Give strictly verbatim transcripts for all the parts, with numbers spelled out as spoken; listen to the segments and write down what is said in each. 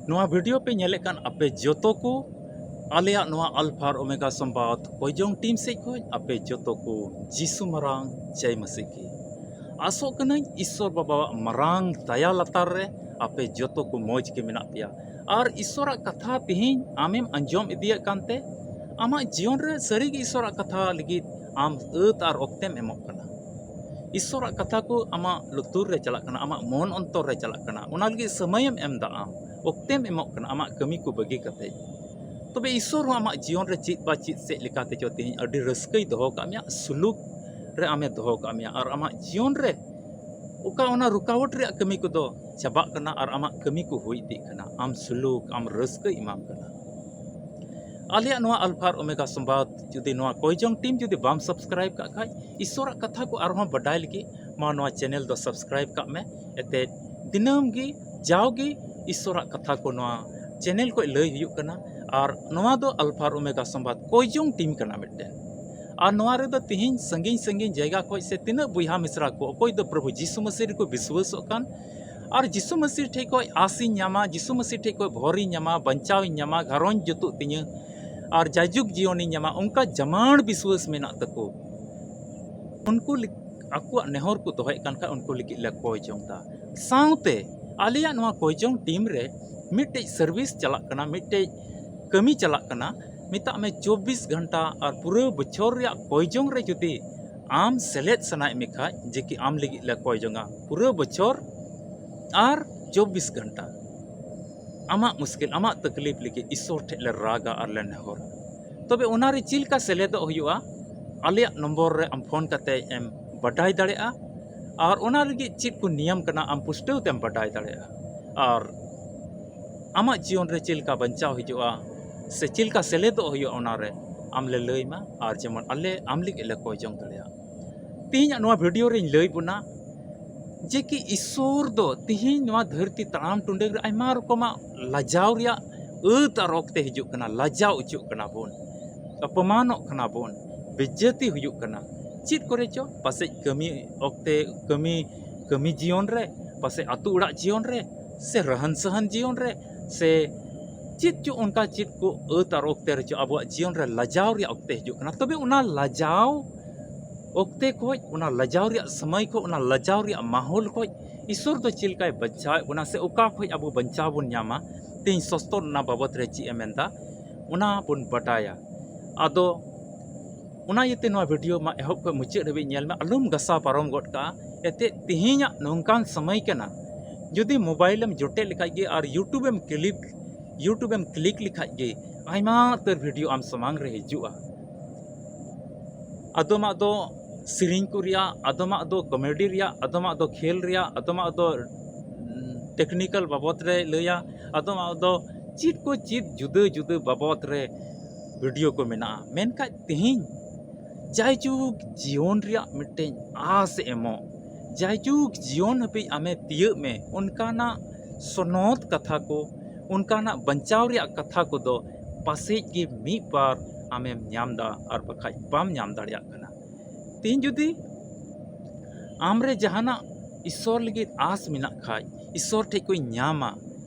ᱱᱚᱣᱟ ᱵᱷᱤᱰᱤᱭᱳ ᱯᱮ ᱧᱮᱞᱮᱫ ᱠᱟᱱ ᱟᱯᱮ ᱡᱚᱛᱚ ᱠᱚ, ᱟᱞᱮᱭᱟᱜ ᱱᱚᱣᱟ ᱟᱞᱯᱷᱟ ᱟᱨ ᱳᱢᱮᱜᱟ ᱥᱚᱢᱵᱟᱫ ᱠᱚᱭᱡᱚᱝ ᱴᱤᱢ ᱥᱮᱫ ᱠᱷᱚᱱ ᱟᱯᱮ ᱡᱚᱛᱚ ᱠᱚ ᱡᱤᱥᱩ ᱢᱟᱨᱟᱝ ᱡᱟᱭ ᱢᱟᱹᱥᱤ ᱠᱤ᱾ ᱟᱥᱚᱜ ᱠᱟᱹᱱᱟᱹᱧ ᱤᱥᱥᱚᱨ ᱵᱟᱵᱟᱣᱟᱜ ᱢᱟᱨᱟᱝ ᱫᱟᱭᱟ ᱞᱟᱛᱟᱨ ᱨᱮ ᱟᱯᱮ ᱡᱚᱛᱚ ᱠᱚ ᱢᱚᱡᱽ ᱜᱮ ᱢᱮᱱᱟᱜ ᱯᱮᱭᱟ᱾ ᱟᱨ ᱤᱥᱥᱚᱨᱟᱜ ᱠᱟᱛᱷᱟ ᱛᱮᱦᱮᱧ ᱟᱢᱮᱢ ᱟᱸᱡᱚᱢ ᱤᱫᱤᱭᱮᱫ ᱠᱟᱱᱛᱮ ᱟᱢᱟᱜ ᱡᱤᱭᱚᱱ ᱨᱮ ᱥᱟᱹᱨᱤᱜᱮ ᱤᱥᱥᱚᱨᱟᱜ ᱠᱟᱛᱷᱟ ᱞᱟᱹᱜᱤᱫ ᱟᱢ ᱟᱹᱛ ᱟᱨ ᱚᱠᱛᱮᱢ ᱮᱢᱚᱜ ᱠᱟᱱᱟ᱾ ᱤᱥᱥᱚᱨᱟᱜ ᱠᱟᱛᱷᱟ ᱠᱚ ᱟᱢᱟᱜ ᱞᱩᱛᱩᱨ ᱨᱮ ᱪᱟᱞᱟᱜ ᱠᱟᱱᱟ, ᱟᱢᱟᱜ ᱢᱚᱱ ᱚᱱᱛᱚᱨ ᱨᱮ ᱪᱟᱞᱟᱜ ᱠᱟᱱᱟ, ᱚᱱᱟ ᱞᱟᱹᱜᱤᱫ ᱥᱚᱢᱚᱭᱮᱢ ᱮᱢ ᱫᱟ, ᱟᱢ ᱚᱠᱛᱮᱢ ᱮᱢᱚᱜ ᱠᱟᱱᱟ ᱟᱢᱟᱜ ᱠᱟᱹᱢᱤ ᱠᱚ ᱵᱟᱹᱜᱤ ᱠᱟᱛᱮ᱾ ᱛᱚᱵᱮ ᱤᱥᱥᱚᱨ ᱦᱚᱸ ᱟᱢᱟᱜ ᱡᱤᱭᱚᱱ ᱨᱮ ᱪᱮᱫ ᱵᱟ ᱪᱮᱫ ᱥᱮᱫ ᱞᱮᱠᱟᱛᱮ ᱪᱚ ᱛᱮᱦᱮᱧ ᱟᱹᱰᱤ ᱨᱟᱹᱥᱠᱟᱹᱭ ᱫᱚᱦᱚ ᱠᱟᱜ ᱢᱮᱭᱟ, ᱥᱩᱞᱩᱠ ᱨᱮ ᱟᱢᱮ ᱫᱚᱦᱚ ᱠᱟᱜ ᱢᱮᱭᱟ, ᱟᱨ ᱟᱢᱟᱜ ᱡᱤᱭᱚᱱ ᱨᱮ ᱚᱠᱟ ᱚᱱᱟ ᱨᱩᱠᱟᱣᱟᱴ ᱨᱮᱭᱟᱜ ᱠᱟᱹᱢᱤ ᱠᱚᱫᱚ ᱪᱟᱵᱟᱜ ᱠᱟᱱᱟ ᱟᱨ ᱟᱢᱟᱜ ᱠᱟᱹᱢᱤ ᱠᱚ ᱦᱩᱭ ᱤᱫᱤᱜ ᱠᱟᱱᱟ᱾ ᱟᱢ ᱥᱩᱞᱩᱠ, ᱟᱢ ᱨᱟᱹᱥᱠᱟᱹᱭ ᱮᱢᱟᱢ ᱠᱟᱱᱟ᱾ ᱟᱞᱮᱭᱟᱜ ᱱᱚᱣᱟ ᱟᱞᱯᱷᱟ ᱟᱨ ᱳᱢᱮᱜᱟ ᱥᱚᱢᱵᱟᱫ ᱡᱩᱫᱤ ᱱᱚᱣᱟ ᱠᱚᱭᱡᱚᱝ ᱴᱤᱢ ᱡᱩᱫᱤ ᱵᱟᱢ ᱥᱟᱵᱥᱠᱨᱟᱭᱤᱵ ᱠᱟᱜ ᱠᱷᱟᱡ, ᱤᱥᱥᱚᱨᱟᱜ ᱠᱟᱛᱷᱟ ᱠᱚ ᱟᱨᱦᱚᱸ ᱵᱟᱰᱟᱭ ᱞᱟᱹᱜᱤᱫ ᱢᱟ ᱱᱚᱣᱟ ᱪᱮᱱᱮᱞ ᱫᱚ ᱥᱟᱵᱥᱠᱨᱟᱭᱤᱵ ᱠᱟᱜ ᱢᱮ᱾ ᱮᱛᱮ ᱫᱤᱱᱟᱹᱢ ᱜᱮ ᱡᱟᱣᱜᱮ ᱤᱥᱥᱚᱨᱟᱜ ᱠᱟᱛᱷᱟ ᱠᱚ ᱱᱚᱣᱟ ᱪᱮᱱᱮᱞ ᱠᱷᱚᱡ ᱞᱟᱹᱭ ᱦᱩᱭᱩᱜ ᱠᱟᱱᱟ᱾ ᱟᱨ ᱱᱚᱣᱟ ᱫᱚ ᱟᱞᱯᱷᱟ ᱟᱨ ᱳᱢᱮᱜᱟ ᱥᱚᱢᱵᱟᱫ ᱠᱚᱭᱡᱚᱝ ᱴᱤᱢ ᱠᱟᱱᱟ ᱢᱤᱫᱴᱮᱱ᱾ ᱟᱨ ᱱᱚᱣᱟ ᱨᱮᱫᱚ ᱛᱤᱦᱤᱧ ᱥᱟᱺᱜᱤᱧ ᱥᱟᱺᱜᱤᱧ ᱡᱟᱭᱜᱟ ᱠᱷᱚᱡ ᱥᱮ ᱛᱤᱱᱟᱹᱜ ᱵᱚᱭᱦᱟ ᱢᱤᱥᱨᱟ ᱠᱚ, ᱚᱠᱚᱭ ᱫᱚ ᱯᱨᱚᱵᱷᱩ ᱡᱤᱥᱩ ᱢᱟᱹᱥᱤ ᱨᱮᱠᱚ ᱵᱤᱥᱣᱟᱹᱥᱚᱜ ᱠᱟᱱ, ᱟᱨ ᱡᱤᱥᱩ ᱢᱟᱹᱥᱤ ᱴᱷᱮᱡ ᱠᱷᱚᱡ ᱟᱥᱤᱧ ᱧᱟᱢᱟ, ᱡᱤᱥᱩ ᱢᱟᱹᱥᱤ ᱴᱷᱮᱡ ᱠᱷᱚᱡ ᱵᱷᱚᱨᱤᱧ ᱧᱟᱢᱟ, ᱵᱟᱧᱪᱟᱣᱤᱧ ᱧᱟᱢᱟ, ᱜᱷᱟᱨᱚᱸᱡᱽ ᱡᱩᱛᱩᱜ ᱛᱤᱧᱟᱹ, ᱟᱨ ᱡᱟᱭᱡᱩᱜᱽ ᱡᱤᱭᱚᱱᱤᱧ ᱧᱟᱢᱟ, ᱚᱱᱠᱟ ᱡᱟᱢᱟᱲ ᱵᱤᱥᱣᱟᱹᱥ ᱢᱮᱱᱟᱜ ᱛᱟᱠᱚ᱾ ᱩᱱᱠᱩ ᱞᱟᱹᱜ-, ᱟᱠᱚᱣᱟᱜ ᱱᱮᱦᱚᱨ ᱠᱚ ᱫᱚᱦᱚᱭᱮᱫ ᱠᱟᱱ ᱠᱷᱟᱡ ᱩᱱᱠᱩ ᱞᱟᱹᱜᱤᱫ ᱞᱮ ᱠᱚᱭ ᱡᱚᱝ ᱫᱟ᱾ ᱥᱟᱶᱛᱮ ᱟᱞᱮᱭᱟᱜ ᱱᱚᱣᱟ ᱠᱚᱭ ᱡᱚᱝ ᱴᱤᱢ ᱨᱮ ᱢᱤᱫᱴᱮᱡ ᱥᱟᱨᱵᱷᱤᱥ ᱪᱟᱞᱟᱜ ᱠᱟᱱᱟ, ᱢᱤᱫᱴᱮᱡ ᱠᱟᱹᱢᱤ ᱪᱟᱞᱟᱜ ᱠᱟᱱᱟ, ᱢᱮᱛᱟᱜ ᱢᱮ ᱪᱚᱵᱵᱤᱥ ᱜᱷᱚᱱᱴᱟ ᱟᱨ ᱯᱩᱨᱟᱹ ᱵᱚᱪᱷᱚᱨ ᱨᱮᱭᱟᱜ ᱠᱚᱭ ᱡᱚᱝ ᱨᱮ ᱡᱩᱫᱤ ᱟᱢ ᱥᱮᱞᱮᱫ ᱥᱟᱱᱟᱭᱮᱫ ᱢᱮ ᱠᱷᱟᱡ, ᱡᱮ ᱠᱤ ᱟᱢ ᱞᱟᱹᱜᱤᱫ ᱞᱮ ᱠᱚᱭ ᱡᱚᱝᱟ ᱯᱩᱨᱟᱹ ᱵᱚᱪᱷᱚᱨ ᱟᱨ ᱪᱚᱵᱵᱤᱥ ᱜᱷᱚᱱᱴᱟ, ᱟᱢᱟᱜ ᱢᱩᱥᱠᱤᱞ, ᱟᱢᱟᱜ ᱛᱟᱠᱞᱤᱯ ᱞᱟᱹᱜᱤᱫ ᱤᱥᱥᱚᱨ ᱴᱷᱮᱡ ᱞᱮ ᱨᱟᱜᱟ ᱟᱨ ᱞᱮ ᱱᱮᱦᱚᱨᱟ᱾ ᱛᱚᱵᱮ ᱚᱱᱟ ᱨᱮ ᱪᱮᱫ ᱞᱮᱠᱟ ᱥᱮᱞᱮᱫᱚᱜ ᱦᱩᱭᱩᱜᱼᱟ? ᱟᱞᱮᱭᱟᱜ ᱱᱚᱢᱵᱚᱨ ᱨᱮ ᱟᱢ ᱯᱷᱳᱱ ᱠᱟᱛᱮ ᱮᱢ ᱵᱟᱰᱟᱭ ᱫᱟᱲᱮᱭᱟᱜᱼᱟ, ᱟᱨ ᱚᱱᱟ ᱞᱟᱹᱜᱤᱫ ᱪᱮᱫ ᱠᱚ ᱱᱤᱭᱚᱢ ᱠᱟᱱᱟ ᱟᱢ ᱯᱩᱥᱴᱟᱹᱣ ᱛᱮᱢ ᱵᱟᱰᱟᱭ ᱫᱟᱲᱮᱭᱟᱜᱼᱟ, ᱟᱨ ᱟᱢᱟᱜ ᱡᱤᱭᱚᱱ ᱨᱮ ᱪᱮᱫ ᱞᱮᱠᱟ ᱵᱟᱧᱪᱟᱣ ᱦᱤᱡᱩᱜᱼᱟ ᱥᱮ ᱪᱮᱫ ᱞᱮᱠᱟ ᱥᱮᱞᱮᱫᱚᱜ ᱦᱩᱭᱩᱜᱼᱟ, ᱚᱱᱟ ᱨᱮ ᱟᱢ ᱞᱮ ᱞᱟᱹᱭ ᱢᱟ, ᱟᱨ ᱡᱮᱢᱚᱱ ᱟᱞᱮ ᱟᱢ ᱞᱟᱹᱜᱤᱫ ᱞᱮ ᱠᱚᱭ ᱡᱚᱝ ᱫᱟᱲᱮᱭᱟᱜ᱾ ᱛᱮᱦᱮᱧᱟᱜ ᱱᱚᱣᱟ ᱵᱷᱤᱰᱤᱭᱳ ᱨᱮᱧ ᱞᱟᱹᱭ ᱵᱚᱱᱟ ᱡᱮ ᱠᱤ ᱤᱥᱥᱚᱨ ᱫᱚ ᱛᱮᱦᱮᱧ ᱱᱚᱣᱟ ᱫᱷᱟᱹᱨᱛᱤ ᱛᱟᱲᱟᱢ ᱴᱩᱰᱟᱹᱝ ᱨᱮ ᱟᱭᱢᱟ ᱨᱚᱠᱚᱢᱟᱜ ᱞᱟᱡᱟᱣ ᱨᱮᱭᱟᱜ ᱟᱹᱛ ᱟᱨ ᱚᱠᱛᱮ ᱦᱤᱡᱩᱜ ᱠᱟᱱᱟ, ᱞᱟᱡᱟᱣ ᱚᱪᱚᱜ ᱠᱟᱱᱟ ᱵᱚᱱ, ᱚᱯᱚᱢᱟᱱᱚᱜ ᱠᱟᱱᱟ ᱵᱚᱱ, ᱵᱮᱡᱡᱟᱹᱛᱤ ᱦᱩᱭᱩᱜ ᱠᱟᱱᱟ᱾ ᱪᱮᱫ ᱠᱚᱨᱮ ᱪᱚ ᱯᱟᱥᱮᱡ ᱠᱟᱹᱢᱤ ᱚᱠᱛᱮ, ᱠᱟᱹᱢᱤ, ᱠᱟᱹᱢᱤ ᱡᱤᱭᱚᱱ ᱨᱮ, ᱯᱟᱥᱮᱡ ᱟᱹᱛᱩ ᱚᱲᱟᱜ ᱡᱤᱭᱚᱱ ᱨᱮ, ᱥᱮ ᱨᱟᱦᱟᱱ ᱥᱟᱦᱟᱱ ᱡᱤᱭᱚᱱ ᱨᱮ, ᱥᱮ ᱪᱮᱫ ᱪᱚ ᱚᱱᱠᱟ ᱪᱮᱫ ᱠᱚ ᱟᱹᱛ ᱟᱨ ᱚᱠᱛᱮ ᱨᱮᱪᱚ ᱟᱵᱚᱣᱟᱜ ᱡᱤᱭᱚᱱ ᱨᱮ ᱞᱟᱡᱟᱣ ᱨᱮᱭᱟᱜ ᱚᱠᱛᱮ ᱦᱤᱡᱩᱜ ᱠᱟᱱᱟ᱾ ᱛᱚᱵᱮ ᱚᱱᱟ ᱞᱟᱡᱟᱣ ᱚᱠᱛᱮ ᱠᱷᱚᱡ, ᱚᱱᱟ ᱞᱟᱡᱟᱣ ᱨᱮᱭᱟᱜ ᱥᱚᱢᱚᱭ ᱠᱷᱚᱡ, ᱚᱱᱟ ᱞᱟᱡᱟᱣ ᱨᱮᱭᱟᱜ ᱢᱟᱦᱚᱞ ᱠᱷᱚᱡ ᱤᱥᱚᱨ ᱫᱚ ᱪᱮᱫ ᱞᱮᱠᱟᱭ ᱵᱟᱧᱪᱟᱣᱮᱫ ᱵᱚᱱᱟ ᱥᱮ ᱚᱠᱟ ᱠᱷᱚᱡ ᱟᱵᱚ ᱵᱟᱧᱪᱟᱣ ᱵᱚᱱ ᱧᱟᱢᱟ, ᱛᱮᱦᱮᱧ ᱥᱚᱥᱛᱚᱨ ᱚᱱᱟ ᱵᱟᱵᱚᱛ ᱨᱮ ᱪᱮᱫ ᱮ ᱢᱮᱱᱫᱟ, ᱚᱱᱟ ᱵᱚᱱ ᱵᱟᱰᱟᱭᱟ᱾ ᱟᱫᱚ ᱚᱱᱟ ᱤᱭᱟᱹᱛᱮ ᱱᱚᱣᱟ ᱵᱷᱤᱰᱤᱭᱳ ᱢᱟ ᱮᱦᱚᱵ ᱠᱷᱚᱱ ᱢᱩᱪᱟᱹᱫ ᱦᱟᱹᱵᱤᱡ ᱧᱮᱞ ᱢᱮ, ᱟᱞᱚᱢ ᱜᱷᱟᱥᱟᱣ ᱯᱟᱨᱚᱢ ᱜᱚᱫ ᱠᱟᱜᱼᱟ᱾ ᱮᱱᱛᱮᱫ ᱛᱮᱦᱮᱧᱟᱜ ᱱᱚᱝᱠᱟᱱ ᱥᱚᱢᱚᱭ ᱠᱟᱱᱟ, ᱡᱩᱫᱤ ᱢᱳᱵᱟᱭᱤᱞ ᱮᱢ ᱡᱚᱴᱮᱫ ᱞᱮᱠᱷᱟᱡ ᱜᱮ ᱟᱨ YouTube ᱮᱢ ᱠᱞᱤᱠ, YouTube ᱮᱢ ᱠᱞᱤᱠ ᱞᱮᱠᱷᱟᱡ ᱜᱮ ᱟᱭᱢᱟ ᱩᱛᱟᱹᱨ ᱵᱷᱤᱰᱤᱭᱳ ᱟᱢ ᱥᱟᱢᱟᱝ ᱨᱮ ᱦᱤᱡᱩᱜᱼᱟ᱾ ᱟᱫᱚᱢᱟᱜ ᱫᱚ ᱥᱮᱨᱮᱧ ᱠᱚ ᱨᱮᱭᱟᱜ, ᱟᱫᱚᱢᱟᱜ ᱫᱚ ᱠᱚᱢᱮᱰᱤ ᱨᱮᱭᱟᱜ, ᱟᱫᱚᱢᱟᱜ ᱫᱚ ᱠᱷᱮᱞ ᱨᱮᱭᱟᱜ, ᱟᱫᱚᱢᱟᱜ ᱫᱚ ᱴᱮᱠᱱᱤᱠᱮᱞ ᱵᱟᱵᱚᱛ ᱨᱮ ᱞᱟᱹᱭᱟ, ᱟᱫᱚᱢᱟᱜ ᱫᱚ ᱪᱮᱫ ᱠᱚ ᱪᱮᱫ ᱡᱩᱫᱟᱹ ᱡᱩᱫᱟᱹ ᱵᱟᱵᱚᱛ ᱨᱮ ᱵᱷᱤᱰᱤᱭᱳ ᱠᱚ ᱢᱮᱱᱟᱜᱼᱟ᱾ ᱢᱮᱱᱠᱷᱟᱡ ᱛᱮᱦᱮᱧ ᱡᱟᱭᱡᱩᱜᱽ ᱡᱤᱭᱚᱱ ᱨᱮᱭᱟᱜ ᱢᱤᱫᱴᱮᱱ ᱟᱸᱥ ᱮ ᱮᱢᱚᱜ, ᱡᱟᱭᱡᱩᱜᱽ ᱡᱤᱭᱚᱱ ᱦᱟᱹᱵᱤᱡ ᱟᱢᱮ ᱛᱤᱭᱟᱹᱜ ᱢᱮ, ᱚᱱᱠᱟᱱᱟᱜ ᱥᱚᱱᱚᱛ ᱠᱟᱛᱷᱟ ᱠᱚ, ᱚᱱᱠᱟᱱᱟᱜ ᱵᱟᱧᱪᱟᱣ ᱨᱮᱭᱟᱜ ᱠᱟᱛᱷᱟ ᱠᱚᱫᱚ ᱯᱟᱥᱮᱡ ᱜᱮ ᱢᱤᱫ ᱵᱟᱨ ᱟᱢᱮᱢ ᱧᱟᱢ ᱫᱟ, ᱟᱨ ᱵᱟᱠᱷᱟᱡ ᱵᱟᱢ ᱧᱟᱢ ᱫᱟᱲᱮᱭᱟᱜ ᱠᱟᱱᱟ᱾ ᱛᱮᱦᱮᱧ ᱡᱩᱫᱤ ᱟᱢᱨᱮ ᱡᱟᱦᱟᱱᱟᱜ ᱤᱥᱚᱨ ᱞᱟᱹᱜᱤᱫ ᱟᱸᱥ ᱢᱮᱱᱟᱜ ᱠᱷᱟᱡ, ᱤᱥᱚᱨ ᱴᱷᱮᱡ ᱠᱷᱚᱡ ᱧᱟᱢᱟ,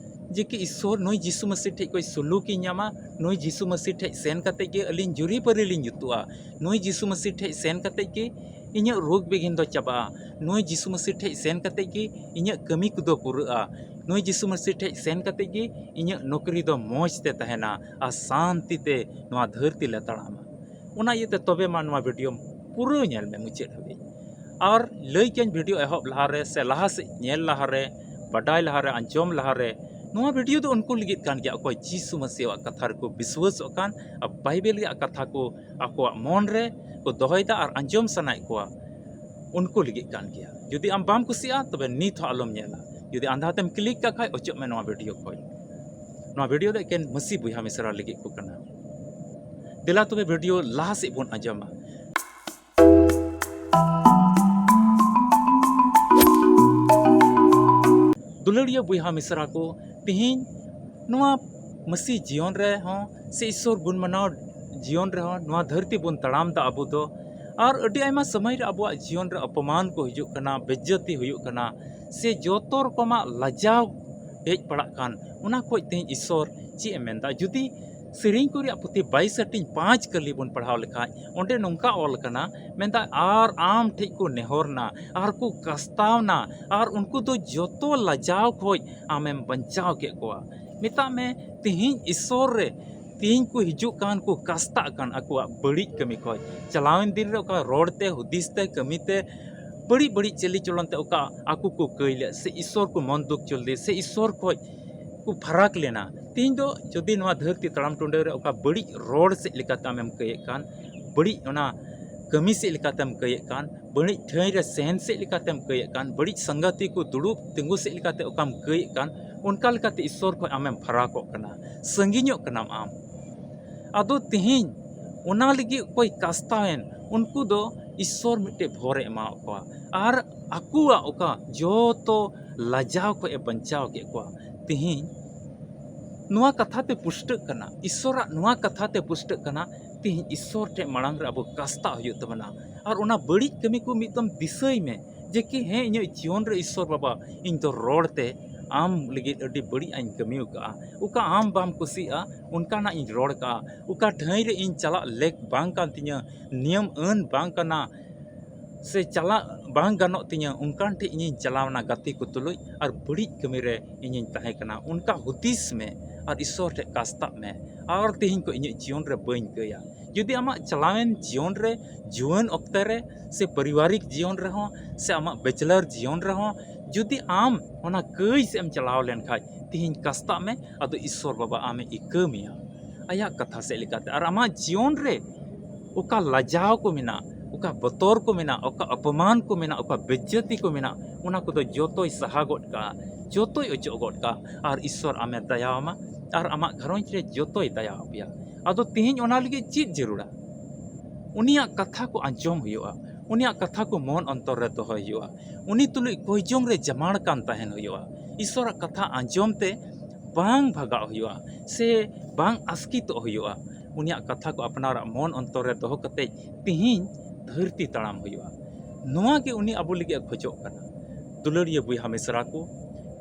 ᱡᱮ ᱠᱤ ᱤᱥᱚᱨ ᱱᱩᱭ ᱡᱤᱥᱩ ᱢᱟᱹᱥᱤ ᱴᱷᱮᱡ ᱠᱷᱚᱡ ᱥᱩᱞᱩᱠᱤᱧ ᱧᱟᱢᱟ, ᱱᱩᱭ ᱡᱤᱥᱩ ᱢᱟᱹᱥᱤ ᱴᱷᱮᱡ ᱥᱮᱱ ᱠᱟᱛᱮ ᱜᱮ ᱟᱹᱞᱤᱧ ᱡᱩᱨᱤᱯᱟᱹᱨᱤ ᱞᱤᱧ ᱡᱩᱛᱩᱜᱼᱟ, ᱱᱩᱭ ᱡᱤᱥᱩ ᱢᱟᱹᱥᱤ ᱴᱷᱮᱡ ᱥᱮᱱ ᱠᱟᱛᱮ ᱜᱮ ᱤᱧᱟᱹᱜ ᱨᱳᱜᱽ ᱵᱤᱜᱷᱤᱱ ᱫᱚ ᱪᱟᱵᱟᱜᱼᱟ, ᱱᱩᱭ ᱡᱤᱥᱩ ᱢᱟᱹᱥᱤ ᱴᱷᱮᱡ ᱥᱮᱱ ᱠᱟᱛᱮ ᱜᱮ ᱤᱧᱟᱹᱜ ᱠᱟᱹᱢᱤ ᱠᱚᱫᱚ ᱯᱩᱨᱟᱹᱜᱼᱟ, ᱱᱩᱭ ᱡᱤᱥᱩ ᱢᱟᱹᱥᱤ ᱴᱷᱮᱡ ᱥᱮᱱ ᱠᱟᱛᱮ ᱜᱮ ᱤᱧᱟᱹᱜ ᱱᱚᱠᱨᱤ ᱫᱚ ᱢᱚᱡᱽ ᱛᱮ ᱛᱟᱦᱮᱱᱟ ᱟᱨ ᱥᱟᱱᱛᱤ ᱛᱮ ᱱᱚᱣᱟ ᱫᱷᱟᱹᱨᱛᱤ ᱞᱮ ᱛᱟᱲᱟᱢᱟ᱾ ᱚᱱᱟ ᱤᱭᱟᱹᱛᱮ ᱛᱚᱵᱮ ᱢᱟ ᱱᱚᱣᱟ ᱵᱷᱤᱰᱤᱭᱳ ᱯᱩᱨᱟᱹ ᱧᱮᱞ ᱢᱮ ᱢᱩᱪᱟᱹᱫ ᱦᱟᱹᱵᱤᱡ᱾ ᱟᱨ ᱞᱟᱹᱭ ᱠᱟᱹᱧ, ᱵᱷᱤᱰᱤᱭᱳ ᱮᱦᱚᱵ ᱞᱟᱦᱟᱨᱮ ᱥᱮ ᱞᱟᱦᱟ ᱥᱮᱫ ᱧᱮᱞ ᱞᱟᱦᱟᱨᱮ, ᱵᱟᱰᱟᱭ ᱞᱟᱦᱟᱨᱮ, ᱟᱸᱡᱚᱢ ᱞᱟᱦᱟᱨᱮ, ᱱᱚᱣᱟ ᱵᱷᱤᱰᱤᱭᱳ ᱫᱚ ᱩᱱᱠᱩ ᱞᱟᱹᱜᱤᱫ ᱠᱟᱱ ᱜᱮᱭᱟ, ᱚᱠᱚᱭ ᱡᱤᱥᱩ ᱢᱟᱹᱥᱤᱭᱟᱜ ᱠᱟᱛᱷᱟ ᱨᱮᱠᱚ ᱵᱤᱥᱣᱟᱹᱥᱚᱜ ᱠᱟᱱ ᱟᱨ ᱵᱟᱭᱵᱮᱞ ᱨᱮᱭᱟᱜ ᱠᱟᱛᱷᱟ ᱠᱚ ᱟᱠᱚᱣᱟᱜ ᱢᱚᱱ ᱨᱮ ᱠᱚ ᱫᱚᱦᱚᱭᱮᱫᱟ ᱟᱨ ᱟᱸᱡᱚᱢ ᱥᱟᱱᱟᱭᱮᱫ ᱠᱚᱣᱟ, ᱩᱱᱠᱩ ᱞᱟᱹᱜᱤᱫ ᱠᱟᱱ ᱜᱮᱭᱟ᱾ ᱡᱩᱫᱤ ᱟᱢ ᱵᱟᱢ ᱠᱩᱥᱤᱭᱟᱜᱼᱟ, ᱛᱚᱵᱮ ᱱᱤᱛ ᱦᱚᱸ ᱟᱞᱚᱢ ᱧᱮᱞᱟ᱾ ᱡᱩᱫᱤ ᱟᱸᱫᱷᱟ ᱛᱮᱢ ᱠᱞᱤᱠ ᱠᱟᱜ ᱠᱷᱟᱡ, ᱚᱪᱚᱜ ᱢᱮ ᱱᱚᱣᱟ ᱵᱷᱤᱰᱤᱭᱳ ᱠᱷᱚᱡ᱾ ᱱᱚᱣᱟ ᱵᱷᱤᱰᱤᱭᱳ ᱫᱚ ᱮᱠᱮᱱ ᱢᱟᱹᱥᱤ ᱵᱚᱭᱦᱟ ᱢᱤᱥᱨᱟ ᱞᱟᱹᱜᱤᱫ ᱠᱚ ᱠᱟᱱᱟ᱾ ᱫᱮᱞᱟ ᱛᱚᱵᱮ ᱵᱷᱤᱰᱤᱭᱳ ᱞᱟᱦᱟ ᱥᱮᱫ ᱵᱚᱱ ᱟᱸᱡᱚᱢᱟ᱾ ᱫᱩᱞᱟᱹᱲᱤᱭᱟᱹ ᱵᱚᱭᱦᱟ ᱢᱤᱥᱨᱟ ᱠᱚ, ᱛᱤᱦᱤᱧ ᱱᱚᱣᱟ ᱢᱟᱹᱥᱤ ᱡᱤᱭᱚᱱ ᱨᱮᱦᱚᱸ ᱥᱮ ᱤᱥᱥᱚᱨ ᱜᱩᱱ ᱢᱟᱱᱟᱣ ᱡᱤᱭᱚᱱ ᱨᱮᱦᱚᱸ ᱱᱚᱣᱟ ᱫᱷᱟᱹᱨᱛᱤ ᱵᱚᱱ ᱛᱟᱲᱟᱢ ᱫᱟ ᱟᱵᱚ ᱫᱚ᱾ ᱟᱨ ᱟᱹᱰᱤ ᱟᱭᱢᱟ ᱥᱚᱢᱚᱭ ᱨᱮ ᱟᱵᱚᱣᱟᱜ ᱡᱤᱭᱚᱱ ᱨᱮ ᱚᱯᱚᱢᱟᱱ ᱠᱚ ᱦᱤᱡᱩᱜ ᱠᱟᱱᱟ, ᱵᱮᱡᱡᱚᱛᱤ ᱦᱩᱭᱩᱜ ᱠᱟᱱᱟ, ᱥᱮ ᱡᱚᱛᱚ ᱨᱚᱠᱚᱢᱟᱜ ᱞᱟᱡᱟᱣ ᱦᱮᱡ ᱯᱟᱲᱟᱜ ᱠᱟᱱ, ᱚᱱᱟ ᱠᱷᱚᱡ ᱛᱮᱦᱮᱧ ᱤᱥᱥᱚᱨ ᱪᱮᱫ ᱮ ᱢᱮᱱᱫᱟ? ᱡᱩᱫᱤ ᱥᱮᱨᱮᱧ ᱠᱚ ᱨᱮᱭᱟᱜ ᱯᱩᱛᱷᱤ ᱵᱟᱭᱤᱥ ᱦᱟᱹᱴᱤᱧ ᱯᱟᱸᱪ ᱠᱟᱹᱞᱤ ᱵᱚᱱ ᱯᱟᱲᱦᱟᱣ ᱞᱮᱠᱷᱟᱡ, ᱚᱸᱰᱮ ᱱᱚᱝᱠᱟ ᱚᱞ ᱠᱟᱱᱟ, ᱢᱮᱱᱫᱟ, "ᱟᱨ ᱟᱢ ᱴᱷᱮᱡ ᱠᱚ ᱱᱮᱦᱚᱨ ᱱᱟ, ᱟᱨ ᱠᱚ ᱠᱟᱥᱛᱟᱣ ᱱᱟ, ᱟᱨ ᱩᱱᱠᱩ ᱫᱚ ᱡᱚᱛᱚ ᱞᱟᱡᱟᱣ ᱠᱷᱚᱡ ᱟᱢᱮᱢ ᱵᱟᱧᱪᱟᱣ ᱠᱮᱫ ᱠᱚᱣᱟ᱾" ᱢᱮᱛᱟᱜ ᱢᱮ, ᱛᱮᱦᱮᱧ ᱤᱥᱥᱚᱨ ᱨᱮ ᱛᱮᱦᱮᱧ ᱠᱚ ᱦᱤᱡᱩᱜ ᱠᱟᱱ, ᱠᱚ ᱠᱟᱥᱛᱟᱜ ᱠᱟᱱ ᱟᱠᱚᱣᱟᱜ ᱵᱟᱹᱲᱤᱡ ᱠᱟᱹᱢᱤ ᱠᱷᱚᱡ᱾ ᱪᱟᱞᱟᱣᱮᱱ ᱫᱤᱱ ᱨᱮ ᱚᱠᱟ ᱨᱚᱲ ᱛᱮ, ᱦᱩᱫᱤᱥ ᱛᱮ, ᱠᱟᱹᱢᱤ ᱛᱮ, ᱵᱟᱹᱲᱤᱡ ᱵᱟᱹᱲᱤᱡ ᱪᱟᱹᱞᱤ ᱪᱚᱞᱚᱱ ᱛᱮ ᱚᱠᱟ ᱟᱠᱚ ᱠᱚ ᱠᱟᱹᱭ ᱞᱮᱫ, ᱥᱮ ᱤᱥᱥᱚᱨ ᱠᱚ ᱢᱚᱱ ᱫᱩᱠ ᱪᱚᱞ ᱞᱮᱫ, ᱥᱮ ᱤᱥᱥᱚᱨ ᱠᱷᱚᱡ ᱠᱚ ᱯᱷᱟᱨᱟᱠ ᱞᱮᱱᱟ᱾ ᱛᱮᱦᱮᱧ ᱫᱚ ᱡᱩᱫᱤ ᱱᱚᱣᱟ ᱫᱷᱟᱹᱨᱛᱤ ᱛᱟᱲᱟᱢ ᱴᱩᱰᱟᱹ ᱨᱮ ᱚᱠᱟ ᱵᱟᱹᱲᱤᱡ ᱨᱚᱲ ᱥᱮᱫ ᱞᱮᱠᱟᱛᱮ ᱟᱢᱮᱢ ᱠᱟᱹᱭᱮᱫ ᱠᱟᱱ, ᱵᱟᱹᱲᱤᱡ ᱚᱱᱟ ᱠᱟᱹᱢᱤ ᱥᱮᱫ ᱞᱮᱠᱟᱛᱮᱢ ᱠᱟᱹᱭᱮᱫ ᱠᱟᱱ, ᱵᱟᱹᱲᱤᱡ ᱴᱷᱟᱹᱭ ᱨᱮ ᱥᱮᱱ ᱥᱮᱫ ᱞᱮᱠᱟᱛᱮᱢ ᱠᱟᱹᱭᱮᱫ ᱠᱟᱱ, ᱵᱟᱹᱲᱤᱡ ᱥᱟᱸᱜᱟᱛᱤ ᱠᱚ ᱫᱩᱲᱩᱵ ᱛᱤᱸᱜᱩ ᱥᱮᱫ ᱞᱮᱠᱟᱛᱮ ᱚᱠᱟᱢ ᱠᱟᱹᱭᱮᱫ ᱠᱟᱱ, ᱚᱱᱠᱟ ᱞᱮᱠᱟᱛᱮ ᱤᱥᱥᱚᱨ ᱠᱷᱚᱡ ᱟᱢᱮᱢ ᱯᱷᱟᱨᱟᱠᱚᱜ ᱠᱟᱱᱟ, ᱥᱟᱺᱜᱤᱧᱚᱜ ᱠᱟᱱᱟᱢ ᱟᱢ᱾ ᱟᱫᱚ ᱛᱮᱦᱮᱧ ᱚᱱᱟ ᱞᱟᱹᱜᱤᱫ ᱚᱠᱚᱭ ᱠᱟᱥᱛᱟᱣᱮᱱ, ᱩᱱᱠᱩ ᱫᱚ ᱤᱥᱥᱚᱨ ᱢᱤᱫᱴᱮᱡ ᱵᱷᱚᱨ ᱮ ᱮᱢᱟᱣᱟᱫ ᱠᱚᱣᱟ ᱟᱨ ᱟᱠᱚᱣᱟᱜ ᱚᱠᱟ ᱡᱚᱛᱚ ᱞᱟᱡᱟᱣ ᱠᱷᱚᱡ ᱮ ᱵᱟᱧᱪᱟᱣ ᱠᱮᱫ ᱠᱚᱣᱟ᱾ ᱛᱮᱦᱮᱧ ᱱᱚᱣᱟ ᱠᱟᱛᱷᱟ ᱛᱮ ᱯᱩᱥᱴᱟᱹᱜ ᱠᱟᱱᱟ, ᱤᱥᱥᱚᱨᱟᱜ ᱱᱚᱣᱟ ᱠᱟᱛᱷᱟ ᱛᱮ ᱯᱩᱥᱴᱟᱹᱜ ᱠᱟᱱᱟ, ᱛᱮᱦᱮᱧ ᱤᱥᱥᱚᱨ ᱴᱷᱮᱱ ᱢᱟᱲᱟᱝ ᱨᱮ ᱟᱵᱚ ᱠᱟᱥᱛᱟᱜ ᱦᱩᱭᱩᱜ ᱛᱟᱵᱚᱱᱟ᱾ ᱟᱨ ᱚᱱᱟ ᱵᱟᱹᱲᱤᱡ ᱠᱟᱹᱢᱤ ᱠᱚ ᱢᱤᱫ ᱫᱚᱢ ᱫᱤᱥᱟᱹᱭ ᱢᱮ, ᱡᱮ ᱠᱤ ᱦᱮᱸ, ᱤᱧᱟᱹᱜ ᱡᱤᱭᱚᱱ ᱨᱮ ᱤᱥᱥᱚᱨ ᱵᱟᱵᱟ, ᱤᱧ ᱫᱚ ᱨᱚᱲ ᱛᱮ ᱟᱢ ᱞᱟᱹᱜᱤᱫ ᱟᱹᱰᱤ ᱵᱟᱹᱲᱤᱡ ᱟᱜ ᱤᱧ ᱠᱟᱹᱢᱤ ᱟᱠᱟᱫᱼᱟ, ᱚᱠᱟ ᱟᱢ ᱵᱟᱢ ᱠᱩᱥᱤᱭᱟᱜᱼᱟ ᱚᱱᱠᱟᱱᱟᱜ ᱤᱧ ᱨᱚᱲ ᱠᱟᱜᱼᱟ, ᱚᱠᱟ ᱴᱷᱟᱹᱭ ᱨᱮ ᱤᱧ ᱪᱟᱞᱟᱜ ᱞᱮᱠ ᱵᱟᱝ ᱠᱟᱱ ᱛᱤᱧᱟᱹ, ᱱᱤᱭᱚᱢ ᱟᱹᱱ ᱵᱟᱝ ᱠᱟᱱᱟ, ᱥᱮ ᱪᱟᱞᱟᱜ ᱵᱟᱝ ᱜᱟᱱᱚᱜ ᱛᱤᱧᱟᱹ, ᱚᱱᱠᱟᱱ ᱴᱷᱮᱡ ᱤᱧᱤᱧ ᱪᱟᱞᱟᱣᱱᱟ ᱜᱟᱛᱮ ᱠᱚ ᱛᱩᱞᱩᱡ ᱟᱨ ᱵᱟᱹᱲᱤᱡ ᱠᱟᱹᱢᱤ ᱨᱮ ᱤᱧᱤᱧ ᱛᱟᱦᱮᱸ ᱠᱟᱱᱟ, ᱚᱱᱠᱟ ᱦᱩᱫᱤᱥ ᱢᱮ ᱟᱨ ᱤᱥᱥᱚᱨ ᱴᱷᱮᱡ ᱠᱟᱥᱛᱟᱜ ᱢᱮ, ᱟᱨ ᱛᱮᱦᱮᱧ ᱠᱷᱚᱡ ᱤᱧᱟᱹᱜ ᱡᱤᱭᱚᱱ ᱨᱮ ᱵᱟᱹᱧ ᱠᱟᱹᱭᱟ᱾ ᱡᱩᱫᱤ ᱟᱢᱟᱜ ᱪᱟᱞᱟᱣᱮᱱ ᱡᱤᱭᱚᱱ ᱨᱮ, ᱡᱩᱣᱟᱹᱱ ᱚᱠᱛᱮ ᱨᱮ, ᱥᱮ ᱯᱟᱨᱤᱵᱟᱨᱤᱠ ᱡᱤᱭᱚᱱ ᱨᱮᱦᱚᱸ, ᱥᱮ ᱟᱢᱟᱜ ᱵᱮᱪᱞᱟᱨ ᱡᱤᱭᱚᱱ ᱨᱮᱦᱚᱸ, ᱡᱩᱫᱤ ᱟᱢ ᱚᱱᱟ ᱠᱟᱹᱭ ᱥᱮᱫ ᱮᱢ ᱪᱟᱞᱟᱣ ᱞᱮᱱᱠᱷᱟᱡ, ᱛᱮᱦᱮᱧ ᱠᱟᱥᱛᱟᱜ ᱢᱮ, ᱟᱫᱚ ᱤᱥᱥᱚᱨ ᱵᱟᱵᱟ ᱟᱢᱮ ᱤᱠᱟᱹ ᱢᱮᱭᱟ ᱟᱭᱟᱜ ᱠᱟᱛᱷᱟ ᱥᱮᱫ ᱞᱮᱠᱟᱛᱮ᱾ ᱟᱨ ᱟᱢᱟᱜ ᱡᱤᱭᱚᱱ ᱨᱮ ᱚᱠᱟ ᱞᱟᱡᱟᱣ ᱠᱚ ᱢᱮᱱᱟᱜ, ᱚᱠᱟ ᱵᱚᱛᱚᱨ ᱠᱚ ᱢᱮᱱᱟᱜ, ᱚᱠᱟ ᱚᱯᱚᱢᱟᱱ ᱠᱚ ᱢᱮᱱᱟᱜ, ᱚᱠᱟ ᱵᱮᱡᱡᱟᱹᱛᱤ ᱠᱚ ᱢᱮᱱᱟᱜ, ᱚᱱᱟ ᱠᱚᱫᱚ ᱡᱚᱛᱚᱭ ᱥᱟᱦᱟ ᱜᱚᱫ ᱠᱟᱜᱼᱟ, ᱡᱚᱛᱚᱭ ᱚᱪᱚᱜ ᱜᱚᱫ ᱠᱟᱜᱼᱟ᱾ ᱟᱨ ᱤᱥᱥᱚᱨ ᱟᱢᱮ ᱫᱟᱭᱟᱣᱟᱢᱟ ᱟᱨ ᱟᱢᱟᱜ ᱜᱷᱟᱨᱚᱸᱡᱽ ᱨᱮ ᱡᱚᱛᱚᱭ ᱫᱟᱭᱟ ᱟᱯᱮᱭᱟ᱾ ᱟᱫᱚ ᱛᱮᱦᱮᱧ ᱚᱱᱟ ᱞᱟᱹᱜᱤᱫ ᱪᱮᱫ ᱡᱟᱹᱨᱩᱲᱟ? ᱩᱱᱤᱭᱟᱜ ᱠᱟᱛᱷᱟ ᱠᱚ ᱟᱸᱡᱚᱢ ᱦᱩᱭᱩᱜᱼᱟ, ᱩᱱᱤᱭᱟᱜ ᱠᱟᱛᱷᱟ ᱠᱚ ᱢᱚᱱ ᱚᱱᱛᱚᱨ ᱨᱮ ᱫᱚᱦᱚᱭ ᱦᱩᱭᱩᱜᱼᱟ, ᱩᱱᱤ ᱛᱩᱞᱩᱡ ᱠᱚᱭᱡᱚᱝ ᱨᱮ ᱡᱟᱢᱟᱲ ᱠᱟᱱ ᱛᱟᱦᱮᱱ ᱦᱩᱭᱩᱜᱼᱟ᱾ ᱤᱥᱥᱚᱨᱟᱜ ᱠᱟᱛᱷᱟ ᱟᱸᱡᱚᱢ ᱛᱮ ᱵᱟᱝ ᱵᱷᱟᱜᱟᱜ ᱦᱩᱭᱩᱜᱼᱟ ᱥᱮ ᱵᱟᱝ ᱟᱥᱠᱤᱛᱚᱜ ᱦᱩᱭᱩᱜᱼᱟ᱾ ᱩᱱᱤᱭᱟᱜ ᱠᱟᱛᱷᱟ ᱠᱚ ᱟᱯᱱᱟᱨᱟᱜ ᱢᱚᱱ ᱚᱱᱛᱚᱨ ᱨᱮ ᱫᱚᱦᱚ ᱠᱟᱛᱮ ᱛᱤᱦᱤᱧ ᱫᱷᱟᱹᱨᱛᱤ ᱛᱟᱲᱟᱢ ᱦᱩᱭᱩᱜᱼᱟ᱾ ᱱᱚᱣᱟ ᱜᱮ ᱩᱱᱤ ᱟᱵᱚ ᱞᱟᱹᱜᱤᱫ ᱮ ᱠᱷᱚᱡᱚᱜ ᱠᱟᱱᱟ᱾ ᱫᱩᱞᱟᱹᱲᱤᱭᱟᱹ ᱵᱚᱭᱦᱟ ᱢᱤᱥᱨᱟ ᱠᱚ,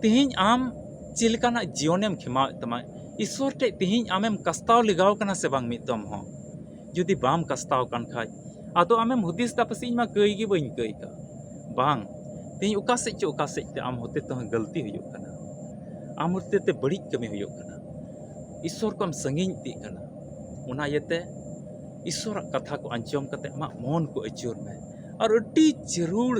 ᱛᱤᱦᱤᱧ ᱟᱢ ᱪᱮᱫ ᱞᱮᱠᱟᱱᱟᱜ ᱡᱤᱭᱚᱱᱮᱢ ᱠᱷᱮᱢᱟᱣᱮᱫ ᱛᱟᱢᱟ? ᱤᱥᱥᱚᱨ ᱴᱷᱮᱡ ᱛᱮᱦᱮᱧ ᱟᱢᱮᱢ ᱠᱟᱥᱛᱟᱣ ᱞᱮᱜᱟᱣ ᱠᱟᱱᱟ ᱥᱮ ᱵᱟᱝ ᱢᱤᱫ ᱫᱚᱢ ᱦᱚᱸ? ᱡᱩᱫᱤ ᱵᱟᱢ ᱠᱟᱥᱛᱟᱣ ᱠᱟᱱ ᱠᱷᱟᱡ, ᱟᱫᱚ ᱟᱢᱮᱢ ᱦᱩᱫᱤᱥ ᱫᱟ, "ᱯᱟᱥᱮᱡ ᱤᱧ ᱢᱟ ᱠᱟᱹᱭ ᱜᱮ ᱵᱟᱹᱧ ᱠᱟᱹᱭ ᱠᱟᱜ᱾" ᱵᱟᱝ, ᱛᱮᱦᱮᱧ ᱚᱠᱟ ᱥᱮᱫ ᱪᱚ ᱚᱠᱟ ᱥᱮᱫ ᱛᱮ ᱟᱢ ᱦᱚᱛᱮ ᱛᱮᱦᱚᱸ ᱜᱟᱹᱞᱛᱤ ᱦᱩᱭᱩᱜ ᱠᱟᱱᱟ, ᱟᱢ ᱦᱚᱛᱮ ᱛᱮ ᱵᱟᱹᱲᱤᱡ ᱠᱟᱹᱢᱤ ᱦᱩᱭᱩᱜ ᱠᱟᱱᱟ, ᱤᱥᱥᱚᱨ ᱠᱷᱚᱱ ᱥᱟᱺᱜᱤᱧ ᱤᱫᱤᱜ ᱠᱟᱱᱟ᱾ ᱚᱱᱟ ᱤᱭᱟᱹᱛᱮ ᱤᱥᱥᱚᱨᱟᱜ ᱠᱟᱛᱷᱟ ᱠᱚ ᱟᱸᱡᱚᱢ ᱠᱟᱛᱮ ᱟᱢᱟᱜ ᱢᱚᱱ ᱠᱚ ᱟᱹᱪᱩᱨ ᱢᱮ᱾ ᱟᱨ ᱟᱹᱰᱤ ᱡᱟᱹᱨᱩᱲ,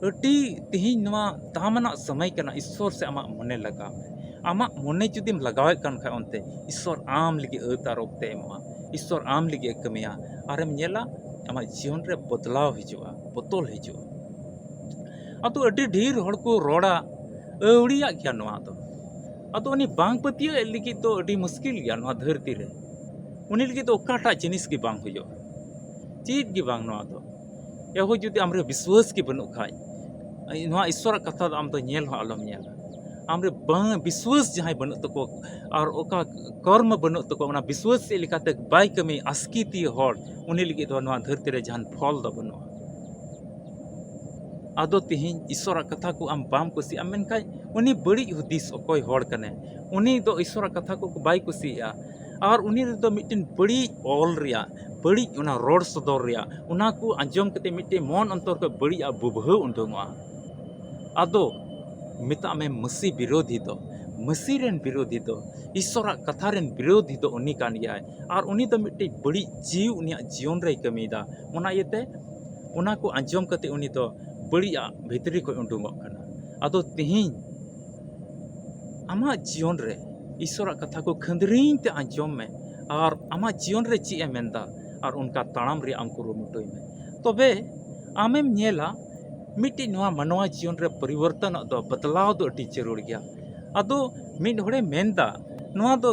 ᱟᱹᱰᱤ ᱛᱮᱦᱮᱧ ᱱᱚᱣᱟ ᱫᱟᱢᱟᱱᱟᱜ ᱥᱚᱢᱚᱭ ᱠᱟᱱᱟ, ᱤᱥᱥᱚᱨ ᱥᱮ ᱟᱢᱟᱜ ᱢᱚᱱᱮ ᱞᱟᱜᱟᱣ ᱢᱮ᱾ ᱟᱢᱟᱜ ᱢᱚᱱᱮ ᱡᱩᱫᱤᱢ ᱞᱟᱜᱟᱣᱮᱫ ᱠᱟᱱ ᱠᱷᱟᱡ, ᱚᱱᱛᱮ ᱤᱥᱥᱚᱨ ᱟᱢ ᱞᱟᱹᱜᱤᱫ ᱟᱹᱛ ᱟᱨ ᱚᱠᱛᱮ ᱮᱢᱚᱜᱼᱟ, ᱤᱥᱥᱚᱨ ᱟᱢ ᱞᱟᱹᱜᱤᱫ ᱮ ᱠᱟᱹᱢᱤᱭᱟ᱾ ᱟᱨᱮᱢ ᱧᱮᱞᱟ ᱟᱢᱟᱜ ᱡᱤᱭᱚᱱ ᱨᱮ ᱵᱚᱫᱞᱟᱣ ᱦᱤᱡᱩᱜᱼᱟ, ᱵᱚᱫᱚᱞ ᱦᱤᱡᱩᱜᱼᱟ᱾ ᱟᱫᱚ ᱟᱹᱰᱤ ᱰᱷᱮᱨ ᱦᱚᱲ ᱠᱚ ᱨᱚᱲᱟ, ᱟᱹᱣᱲᱤᱭᱟᱜ ᱜᱮᱭᱟ ᱱᱚᱣᱟ ᱫᱚ᱾ ᱟᱫᱚ ᱩᱱᱤ ᱵᱟᱝ ᱯᱟᱹᱛᱭᱟᱹᱣ ᱞᱟᱹᱜᱤᱫ ᱫᱚ ᱟᱹᱰᱤ ᱢᱩᱥᱠᱤᱞ ᱜᱮᱭᱟ ᱱᱚᱣᱟ ᱫᱷᱟᱹᱨᱛᱤ ᱨᱮ᱾ ᱩᱱᱤ ᱞᱟᱹᱜᱤᱫ ᱫᱚ ᱚᱠᱟᱴᱟᱜ ᱡᱤᱱᱤᱥ ᱜᱮ ᱵᱟᱝ ᱦᱩᱭᱩᱜᱼᱟ, ᱪᱮᱫ ᱜᱮ ᱵᱟᱝ ᱱᱚᱣᱟ ᱫᱚ᱾ ᱮᱦᱚ ᱡᱩᱫᱤ ᱟᱢᱨᱮ ᱵᱤᱥᱣᱟᱹᱥ ᱜᱮ ᱵᱟᱹᱱᱩᱜ ᱠᱷᱟᱡ, ᱱᱚᱣᱟ ᱤᱥᱥᱚᱨᱟᱜ ᱠᱟᱛᱷᱟ ᱫᱚ ᱟᱢ ᱫᱚ ᱧᱮᱞ ᱦᱚᱸ ᱟᱞᱚᱢ ᱧᱮᱞᱟ᱾ ᱟᱢᱨᱮ ᱵᱟᱝ ᱵᱤᱥᱣᱟᱹᱥ ᱡᱟᱦᱟᱸᱭ ᱵᱟᱹᱱᱩᱜ ᱛᱟᱠᱚ, ᱟᱨ ᱚᱠᱟ ᱠᱚᱨᱢᱚ ᱵᱟᱹᱱᱩᱜ ᱛᱟᱠᱚ, ᱚᱱᱟ ᱵᱤᱥᱣᱟᱹᱥ ᱪᱮᱫ ᱞᱮᱠᱟᱛᱮ ᱵᱟᱭ ᱠᱟᱹᱢᱤ, ᱟᱥᱠᱤᱛᱤ ᱦᱚᱲ, ᱩᱱᱤ ᱞᱟᱹᱜᱤᱫ ᱫᱚ ᱱᱚᱣᱟ ᱫᱷᱟᱹᱨᱛᱤ ᱨᱮ ᱡᱟᱦᱟᱱ ᱯᱷᱚᱞ ᱫᱚ ᱵᱟᱹᱱᱩᱜᱼᱟ᱾ ᱟᱫᱚ ᱛᱮᱦᱮᱧ ᱤᱥᱥᱚᱨᱟᱜ ᱠᱟᱛᱷᱟ ᱠᱚ ᱟᱢ ᱵᱟᱢ ᱠᱩᱥᱤᱭᱟᱜᱼᱟ, ᱢᱮᱱᱠᱷᱟᱱ ᱩᱱᱤ ᱵᱟᱹᱲᱤᱡ ᱦᱩᱫᱤᱥ ᱚᱠᱚᱭ ᱦᱚᱲ ᱠᱟᱱᱟᱭ, ᱩᱱᱤ ᱫᱚ ᱤᱥᱥᱚᱨᱟᱜ ᱠᱟᱛᱷᱟ ᱠᱚ ᱵᱟᱭ ᱠᱩᱥᱤᱭᱟᱜᱼᱟ᱾ ᱟᱨ ᱩᱱᱤ ᱨᱮᱫᱚ ᱢᱤᱫᱴᱮᱱ ᱵᱟᱹᱲᱤᱡ ᱚᱞ ᱨᱮᱭᱟᱜ, ᱵᱟᱹᱲᱤᱡ ᱚᱱᱟ ᱨᱚᱲ ᱥᱚᱫᱚᱨ ᱨᱮᱭᱟᱜ, ᱚᱱᱟ ᱠᱚ ᱟᱸᱡᱚᱢ ᱠᱟᱛᱮ ᱢᱤᱫᱴᱮᱱ ᱢᱚᱱ ᱚᱱᱛᱚᱨ ᱠᱷᱚᱱ ᱵᱟᱹᱲᱤᱡ ᱟᱜ ᱵᱩᱵᱷᱟᱹᱣ ᱩᱰᱩᱝᱚᱜᱼᱟ᱾ ᱟᱫᱚ ᱢᱮᱛᱟᱜ ᱢᱮ ᱢᱟᱹᱥᱤ ᱵᱤᱨᱳᱫᱷᱤ ᱫᱚ, ᱢᱟᱹᱥᱤ ᱨᱮᱱ ᱵᱤᱨᱳᱫᱷᱤ ᱫᱚ, ᱤᱥᱥᱚᱨᱟᱜ ᱠᱟᱛᱷᱟ ᱨᱮᱱ ᱵᱤᱨᱳᱫᱷᱤ ᱫᱚ ᱩᱱᱤ ᱠᱟᱱ ᱜᱮᱭᱟᱭ᱾ ᱟᱨ ᱩᱱᱤ ᱫᱚ ᱢᱤᱫᱴᱮᱱ ᱵᱟᱹᱲᱤᱡ ᱡᱤᱣᱤ ᱩᱱᱤᱭᱟᱜ ᱡᱤᱭᱚᱱ ᱨᱮᱭ ᱠᱟᱹᱢᱤᱭᱮᱫᱟ᱾ ᱚᱱᱟ ᱤᱭᱟᱹᱛᱮ ᱚᱱᱟ ᱠᱚ ᱟᱸᱡᱚᱢ ᱠᱟᱛᱮ ᱩᱱᱤ ᱫᱚ ᱵᱟᱹᱲᱤᱡᱟᱜ ᱵᱷᱤᱛᱨᱤ ᱠᱷᱚᱱ ᱩᱰᱩᱝᱚᱜ ᱠᱟᱱᱟ᱾ ᱟᱫᱚ ᱛᱮᱦᱮᱧ ᱟᱢᱟᱜ ᱡᱤᱭᱚᱱ ᱨᱮ ᱤᱥᱥᱚᱨᱟᱜ ᱠᱟᱛᱷᱟ ᱠᱚ ᱠᱷᱟᱹᱱᱫᱽᱨᱤᱧ ᱛᱮ ᱟᱸᱡᱚᱢ ᱢᱮ, ᱟᱨ ᱟᱢᱟᱜ ᱡᱤᱭᱚᱱ ᱨᱮ ᱪᱮᱫ ᱮ ᱢᱮᱱᱫᱟ, ᱟᱨ ᱚᱱᱠᱟ ᱛᱟᱲᱟᱢ ᱨᱮᱭᱟᱜ ᱟᱢ ᱠᱩᱨᱩᱢᱩᱴᱩᱭ ᱢᱮ᱾ ᱛᱚᱵᱮ ᱟᱢᱮᱢ ᱧᱮᱞᱟ, ᱢᱤᱫᱴᱤᱡ ᱱᱚᱣᱟ ᱢᱟᱱᱣᱟ ᱡᱤᱭᱚᱱ ᱨᱮ ᱯᱚᱨᱤᱵᱚᱨᱛᱚᱱᱚᱜ ᱫᱚ, ᱵᱚᱫᱞᱟᱣ ᱫᱚ ᱟᱹᱰᱤ ᱡᱟᱹᱨᱩᱲ ᱜᱮᱭᱟ᱾ ᱟᱫᱚ ᱢᱤᱫ ᱦᱚᱲᱮ ᱢᱮᱱᱫᱟ, "ᱱᱚᱣᱟ ᱫᱚ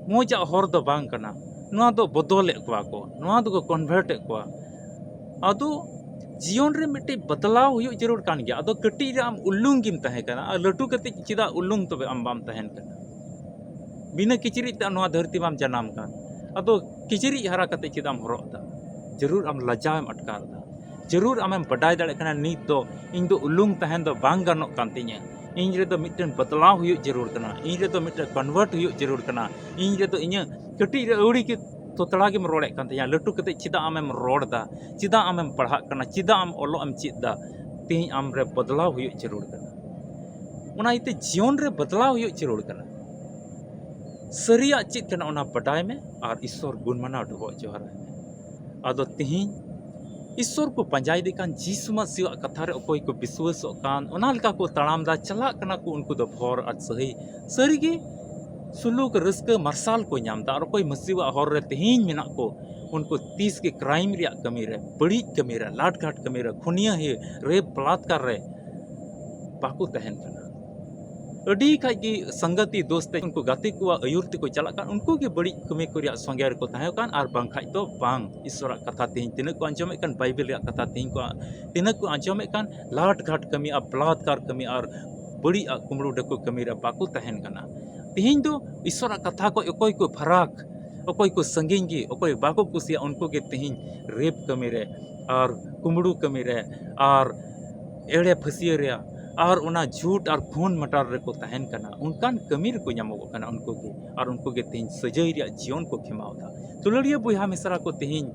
ᱢᱚᱡᱟᱜ ᱦᱚᱨ ᱫᱚ ᱵᱟᱝ ᱠᱟᱱᱟ, ᱱᱚᱣᱟ ᱫᱚ ᱵᱚᱫᱚᱞᱮᱫ ᱠᱚᱣᱟ ᱠᱚ, ᱱᱚᱣᱟ ᱫᱚᱠᱚ ᱠᱚᱱᱵᱷᱟᱨᱴ ᱮᱫ ᱠᱚᱣᱟ᱾" ᱟᱫᱚ ᱡᱤᱭᱚᱱ ᱨᱮ ᱢᱤᱫᱴᱤᱡ ᱵᱚᱫᱞᱟᱣ ᱦᱩᱭᱩᱜ ᱡᱟᱹᱨᱩᱲ ᱠᱟᱱ ᱜᱮᱭᱟ᱾ ᱟᱫᱚ ᱠᱟᱹᱴᱤᱡ ᱨᱮ ᱟᱢ ᱩᱞᱩᱝ ᱜᱮᱢ ᱛᱟᱦᱮᱸ ᱠᱟᱱᱟ, ᱟᱨ ᱞᱟᱹᱴᱩ ᱠᱟᱛᱮ ᱪᱮᱫᱟᱜ ᱩᱞᱩᱝ ᱛᱚᱵᱮ ᱟᱢ ᱵᱟᱢ ᱛᱟᱦᱮᱱ ᱠᱟᱱᱟ? ᱵᱤᱱᱟᱹ ᱠᱤᱪᱨᱤᱡ ᱛᱮ ᱱᱚᱣᱟ ᱫᱷᱟᱹᱨᱛᱤ ᱢᱟᱢ ᱡᱟᱱᱟᱢ ᱠᱟᱱ, ᱟᱫᱚ ᱠᱤᱪᱨᱤᱡ ᱦᱟᱨᱟ ᱠᱟᱛᱮ ᱪᱮᱫᱟᱜ ᱮᱢ ᱦᱚᱨᱚᱜ ᱮᱫᱟ? ᱡᱟᱹᱨᱩᱲ ᱟᱢ ᱞᱟᱡᱟᱣ ᱮᱢ ᱟᱴᱠᱟᱨ ᱮᱫᱟ᱾ ᱡᱟᱹᱨᱩᱲ ᱟᱢᱮᱢ ᱵᱟᱰᱟᱭ ᱫᱟᱲᱮᱭᱟᱜ ᱠᱟᱱᱟ, ᱱᱤᱛ ᱫᱚ ᱤᱧ ᱫᱚ ᱩᱞᱩᱝ ᱛᱟᱦᱮᱱ ᱫᱚ ᱵᱟᱝ ᱜᱟᱱᱚᱜ ᱠᱟᱱ ᱛᱤᱧᱟᱹ, ᱤᱧ ᱨᱮᱫᱚ ᱢᱤᱫᱴᱮᱱ ᱵᱚᱫᱞᱟᱣ ᱦᱩᱭᱩᱜ ᱡᱟᱹᱨᱩᱲ ᱠᱟᱱᱟ, ᱤᱧ ᱨᱮᱫᱚ ᱢᱤᱫᱴᱮᱱ convert ᱦᱩᱭᱩᱜ ᱡᱟᱹᱨᱩᱲ ᱠᱟᱱᱟ, ᱤᱧ ᱨᱮᱫᱚ ᱤᱧᱟᱹᱜ ᱠᱟᱹᱴᱤᱡ ᱨᱮ ᱟᱹᱣᱲᱤ ᱜᱮ ᱛᱚᱛᱲᱟ ᱜᱮᱢ ᱨᱚᱲᱮᱫ ᱠᱟᱱ ᱛᱤᱧᱟ, ᱞᱟᱹᱴᱩ ᱠᱟᱛᱮ ᱪᱮᱫᱟᱜ ᱟᱢᱮᱢ ᱨᱚᱲ ᱮᱫᱟ, ᱪᱮᱫᱟᱜ ᱟᱢᱮᱢ ᱯᱟᱲᱦᱟᱜ ᱠᱟᱱᱟ, ᱪᱮᱫᱟᱜ ᱟᱢ ᱚᱞᱚᱜ ᱮᱢ ᱪᱮᱫ ᱮᱫᱟ? ᱛᱮᱦᱮᱧ ᱟᱢ ᱨᱮ ᱵᱚᱫᱞᱟᱣ ᱦᱩᱭᱩᱜ ᱡᱟᱹᱨᱩᱲ ᱠᱟᱱᱟ᱾ ᱚᱱᱟ ᱤᱭᱟᱹᱛᱮ ᱡᱤᱭᱚᱱ ᱨᱮ ᱵᱚᱫᱞᱟᱣ ᱦᱩᱭᱩᱜ ᱡᱟᱹᱨᱩᱲ ᱠᱟᱱᱟ᱾ ᱥᱟᱹᱨᱤᱭᱟᱜ ᱪᱮᱫ ᱠᱟᱱᱟ ᱚᱱᱟ ᱵᱟᱰᱟᱭ ᱢᱮ ᱟᱨ ᱤᱥᱥᱚᱨ ᱜᱩᱱ ᱢᱟᱱᱟᱣ ᱰᱚᱵᱚᱜ ᱡᱚᱦᱟᱨᱟᱭ ᱢᱮ᱾ ᱟᱫᱚ ᱛᱤᱦᱤᱧ ᱤᱥᱥᱚᱨ ᱠᱚ ᱯᱟᱸᱡᱟᱭᱮᱫᱮ ᱠᱟᱱ, ᱡᱤᱥᱩ ᱢᱟᱹᱥᱤᱭᱟᱜ ᱠᱟᱛᱷᱟ ᱨᱮ ᱚᱠᱚᱭ ᱠᱚ ᱵᱤᱥᱣᱟᱹᱥᱚᱜ ᱠᱟᱱ, ᱚᱱᱟ ᱞᱮᱠᱟ ᱠᱚ ᱛᱟᱲᱟᱢ ᱫᱟ, ᱪᱟᱞᱟᱜ ᱠᱟᱱᱟ ᱠᱚ ᱩᱱᱠᱩ ᱫᱚ ᱵᱷᱚᱨ ᱟᱨ ᱥᱟᱹᱦᱤ᱾ ᱥᱟᱹᱨᱤᱜᱮ ᱥᱩᱞᱩᱠ ᱨᱟᱹᱥᱠᱟᱹ ᱢᱟᱨᱥᱟᱞ ᱠᱚ ᱧᱟᱢ ᱫᱟ᱾ ᱟᱨ ᱚᱠᱚᱭ ᱢᱟᱹᱥᱤᱣᱟᱜ ᱦᱚᱨ ᱨᱮ ᱛᱤᱦᱤᱧ ᱢᱮᱱᱟᱜ ᱠᱚ, ᱩᱱᱠᱩ ᱛᱤᱥ ᱜᱮ ᱠᱨᱟᱭᱤᱢ ᱨᱮᱭᱟᱜ ᱠᱟᱹᱢᱤ ᱨᱮ, ᱵᱟᱹᱲᱤᱡ ᱠᱟᱹᱢᱤ ᱨᱮ, ᱞᱟᱴᱜᱷᱟᱴ ᱠᱟᱹᱢᱤ ᱨᱮ, ᱠᱷᱩᱱᱤᱭᱟᱹ ᱦᱮ, ᱨᱮᱯ ᱵᱟᱞᱟᱛᱠᱟᱨ ᱨᱮ ᱵᱟᱠᱚ ᱛᱟᱦᱮᱱ ᱠᱟᱱᱟ᱾ ᱟᱹᱰᱤ ᱠᱷᱟᱡ ᱜᱮ ᱥᱟᱝᱜᱟᱛᱤ ᱫᱳᱥᱛᱮ ᱩᱱᱠᱩ ᱜᱟᱛᱮ ᱠᱚᱣᱟᱜ ᱟᱹᱭᱩᱨ ᱛᱮᱠᱚ ᱪᱟᱞᱟᱜ ᱠᱟᱱ, ᱩᱱᱠᱩ ᱜᱮ ᱵᱟᱹᱲᱤᱡ ᱠᱟᱹᱢᱤ ᱠᱚ ᱨᱮᱭᱟᱜ ᱥᱚᱸᱜᱮ ᱨᱮᱠᱚ ᱛᱟᱦᱮᱸ ᱠᱟᱱ, ᱟᱨ ᱵᱟᱝᱠᱷᱟᱡ ᱫᱚ ᱵᱟᱝ᱾ ᱤᱥᱥᱚᱨᱟᱜ ᱠᱟᱛᱷᱟ ᱛᱮᱦᱮᱧ ᱛᱤᱱᱟᱹᱜ ᱠᱚ ᱟᱸᱡᱚᱢᱮᱫ ᱠᱟᱱ, ᱵᱟᱭᱵᱮᱞ ᱨᱮᱭᱟᱜ ᱠᱟᱛᱷᱟ ᱛᱮᱦᱮᱧ ᱠᱚ ᱛᱤᱱᱟᱹᱜ ᱠᱚ ᱟᱸᱡᱚᱢᱮᱫ ᱠᱟᱱ, ᱞᱟᱴᱜᱷᱟᱴ ᱠᱟᱹᱢᱤ ᱟᱨ ᱵᱟᱞᱟᱛᱠᱟᱨ ᱠᱟᱹᱢᱤ ᱟᱨ ᱵᱟᱹᱲᱤᱡ ᱟᱜ ᱠᱩᱢᱲᱩ ᱰᱟᱹᱠᱩ ᱠᱟᱹᱢᱤ ᱨᱮ ᱵᱟᱠᱚ ᱛᱟᱦᱮᱱ ᱠᱟᱱᱟ᱾ ᱛᱮᱦᱮᱧ ᱫᱚ ᱤᱥᱥᱚᱨᱟᱜ ᱠᱟᱛᱷᱟ ᱠᱷᱚᱡ ᱚᱠᱚᱭ ᱠᱚ ᱯᱷᱟᱨᱟᱠ, ᱚᱠᱚᱭ ᱠᱚ ᱥᱟᱺᱜᱤᱧ ᱜᱮ, ᱚᱠᱚᱭ ᱵᱟᱠᱚ ᱠᱩᱥᱤᱭᱟᱜ, ᱩᱱᱠᱩ ᱜᱮ ᱛᱮᱦᱮᱧ ᱨᱮᱯ ᱠᱟᱹᱢᱤ ᱨᱮ ᱟᱨ ᱠᱩᱢᱲᱩ ᱠᱟᱹᱢᱤ ᱨᱮ ᱟᱨ ᱮᱲᱮ ᱯᱷᱟᱹᱥᱭᱟᱹ ᱨᱮ ᱟᱨ ᱚᱱᱟ ᱡᱷᱩᱴ ᱟᱨ ᱠᱷᱩᱱ ᱢᱟᱴᱟᱨ ᱨᱮᱠᱚ ᱛᱟᱦᱮᱱ ᱠᱟᱱᱟ᱾ ᱚᱱᱠᱟᱱ ᱠᱟᱹᱢᱤ ᱨᱮᱠᱚ ᱧᱟᱢᱚᱜᱚᱜ ᱠᱟᱱᱟ ᱩᱱᱠᱩ ᱜᱮ, ᱟᱨ ᱩᱱᱠᱩ ᱜᱮ ᱛᱮᱦᱮᱧ ᱥᱟᱹᱡᱟᱹᱭ ᱨᱮᱭᱟᱜ ᱡᱤᱭᱚᱱ ᱠᱚ ᱠᱷᱮᱢᱟᱣ ᱮᱫᱟ᱾ ᱫᱩᱞᱟᱹᱲᱤᱭᱟᱹ ᱵᱚᱭᱦᱟ ᱢᱤᱥᱨᱟ ᱠᱚ, ᱛᱮᱦᱮᱧ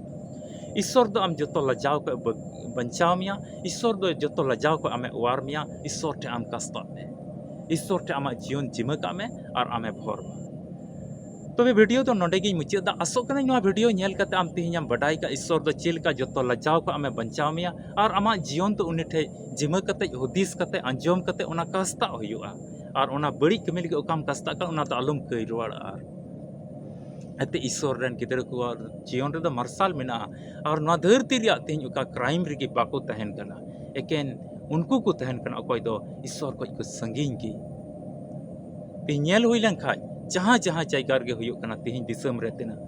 ᱤᱥᱥᱚᱨ ᱫᱚ ᱟᱢ ᱡᱚᱛᱚ ᱞᱟᱡᱟᱣ ᱠᱷᱚᱡ ᱵᱟ-, ᱵᱟᱧᱪᱟᱣ ᱢᱮᱭᱟ᱾ ᱤᱥᱥᱚᱨ ᱫᱚ ᱡᱚᱛᱚ ᱞᱟᱡᱟᱣ ᱠᱷᱚᱡ ᱟᱢᱮ ᱚᱣᱟᱨ ᱢᱮᱭᱟ᱾ ᱤᱥᱥᱚᱨ ᱴᱷᱮᱱ ᱟᱢ ᱠᱟᱥᱛᱟᱜ ᱢᱮ, ᱤᱥᱥᱚᱨ ᱴᱷᱮᱱ ᱟᱢᱟᱜ ᱡᱤᱭᱚᱱ ᱡᱤᱢᱟᱹ ᱠᱟᱜ ᱢᱮ ᱟᱨ ᱟᱢᱮ ᱵᱷᱚᱨ ᱢᱟ᱾ ᱛᱚᱵᱮ ᱵᱷᱤᱰᱤᱭᱳ ᱫᱚ ᱱᱚᱰᱮ ᱜᱤᱧ ᱢᱩᱪᱟᱹᱫ ᱫᱟ᱾ ᱟᱥᱚᱜ ᱠᱟᱹᱱᱟᱹᱧ ᱱᱚᱣᱟ ᱵᱷᱤᱰᱤᱭᱳ ᱧᱮᱞ ᱠᱟᱛᱮ ᱟᱢ ᱛᱮᱦᱮᱧ ᱮᱢ ᱵᱟᱰᱟᱭ ᱠᱟᱜ ᱤᱥᱥᱚᱨ ᱫᱚ ᱪᱮᱫ ᱞᱮᱠᱟ ᱡᱚᱛᱚ ᱞᱟᱡᱟᱣ ᱠᱷᱚᱡ ᱟᱢᱮ ᱵᱟᱧᱪᱟᱣ ᱢᱮᱭᱟ, ᱟᱨ ᱟᱢᱟᱜ ᱡᱤᱭᱚᱱ ᱫᱚ ᱩᱱᱤ ᱴᱷᱮᱡ ᱡᱤᱢᱟᱹ ᱠᱟᱛᱮ, ᱦᱩᱫᱤᱥ ᱠᱟᱛᱮ, ᱟᱸᱡᱚᱢ ᱠᱟᱛᱮ ᱚᱱᱟ ᱠᱟᱥᱛᱟᱜ ᱦᱩᱭᱩᱜᱼᱟ᱾ ᱟᱨ ᱚᱱᱟ ᱵᱟᱹᱲᱤᱡ ᱠᱟᱹᱢᱤ ᱞᱟᱹᱜᱤᱫ ᱚᱠᱟᱢ ᱠᱟᱥᱛᱟᱜ ᱠᱟᱱ, ᱚᱱᱟ ᱫᱚ ᱟᱞᱚᱢ ᱠᱟᱹᱭ ᱨᱩᱣᱟᱹᱲᱟ᱾ ᱟᱨ ᱮᱱᱛᱮ ᱤᱥᱥᱚᱨ ᱨᱮᱱ ᱜᱤᱫᱽᱨᱟᱹ ᱠᱚᱣᱟᱜ ᱡᱤᱭᱚᱱ ᱨᱮᱫᱚ ᱢᱟᱨᱥᱟᱞ ᱢᱮᱱᱟᱜᱼᱟ᱾ ᱟᱨ ᱱᱚᱣᱟ ᱫᱷᱟᱹᱨᱛᱤ ᱨᱮᱭᱟᱜ ᱛᱮᱦᱮᱧ ᱚᱠᱟ ᱠᱨᱟᱭᱤᱢ ᱨᱮᱜᱮ ᱵᱟᱠᱚ ᱛᱟᱦᱮᱱ ᱠᱟᱱᱟ, ᱮᱠᱮᱱ ᱩᱱᱠᱩ ᱠᱚ ᱛᱟᱦᱮᱱ ᱠᱟᱱᱟ ᱚᱠᱚᱭ ᱫᱚ ᱤᱥᱥᱚᱨ ᱠᱷᱚᱡ ᱠᱚ ᱥᱟᱺᱜᱤᱧ ᱜᱮ᱾ ᱛᱮᱦᱮᱧ ᱧᱮᱞ ᱦᱩᱭ ᱞᱮᱱᱠᱷᱟᱡ ᱡᱟᱦᱟᱸ ᱡᱟᱦᱟᱸ ᱡᱟᱭᱜᱟ ᱨᱮᱜᱮ ᱦᱩᱭᱩᱜ ᱠᱟᱱᱟ, ᱛᱮᱦᱮᱧ ᱫᱤᱥᱚᱢ ᱨᱮ ᱛᱤᱱᱟᱹᱜ